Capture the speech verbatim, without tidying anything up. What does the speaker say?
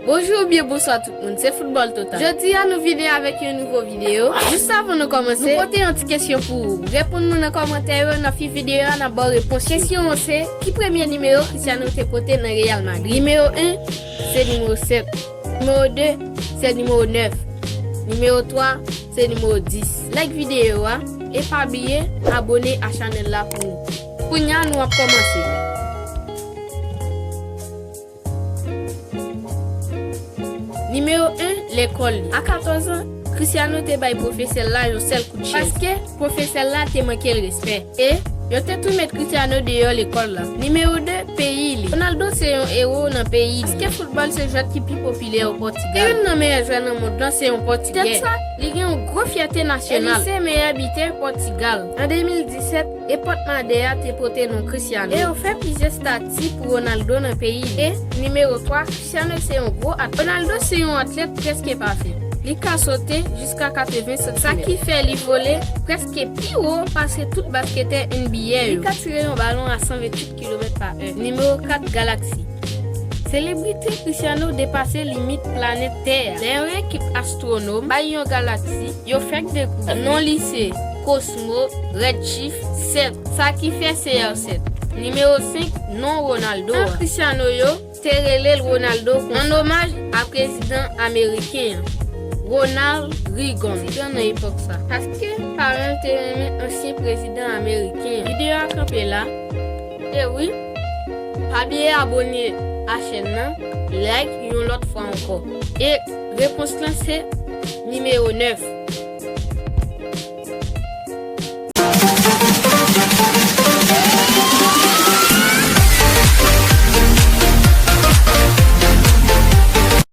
Bonjou oubyen bonswa tout moun, se Foutbòl Total. Jodi a nou vini avèk yon nouvo videyo. Jis avan nou kòmanse, nou pote yon ti kesyon pou ou. Reponn nou nan kòmantè yo, nan fen videyo a n ap ba w repons yo. Kesyon an se, ki premye nimewo Cristiano te pote nan Real Madrid? Nimewo en, se nimewo sèt. Nimewo de, se nimewo nèf. Nimewo twa, se nimewo dis. Like videyo a, e pa bliye abòne a chanèl la pou nou. Kounye a nou ap kòmanse. Nimewo en, lekòl li. A katòz an, Cristiano te bay pwofesè l la yon sèl kout chèz. Paske pwofesè l la te manke l respè. E yo te tou met Cristiano deyò lekòl la. Nimewo de, peyi li. Ronaldo se yon ewo nan peyi li. Paske foutbòl se jwèt ki pi popilè o Pòtigal. E youn nan meyè jwè nan mond lan se yon Pòtigè. Poutèt sa, li gen yon gwo fyète nasyonal. E li se meyè bitè Pòtigal. An de mil disèt, e pòtmadè a te pote non Cristiano. E yo fè plizyè estati pou Ronaldo nan peyi li. E nimewo twa, Cristiano se yon gwo atlèt. Ronaldo se yon atlèt prèske pafè. Li ka sote jiska katreven santimèt. Sa ki fè li vole prèske pi wo pase tout basketè N B A yo. Li ka tire yon balon a san venntuit kilomèt pa è. Nimewo kat, galaksi. Selebrite Cristiano depase limit planèt Tè a. Lè yon ekip astwonòm bay yon galaksi, yo fèk dekouvri non li se Cosmo Redshift sèt, sa ki fè C R sèt. Nimewo senk, non Ronaldo a. Fan Cristiano yo te rele l Ronaldo konsa. An omaj a prezidan ameriken an, Ronald Reagan, prezidan nan epòk sa. Paske paran l te renmen ansyen prezidan ameriken an. Videyo a kanpe la. E wi, pa bliye abòne a chèn nan, like yon lòt fwa ankò. E repons lan se nimewo nèf.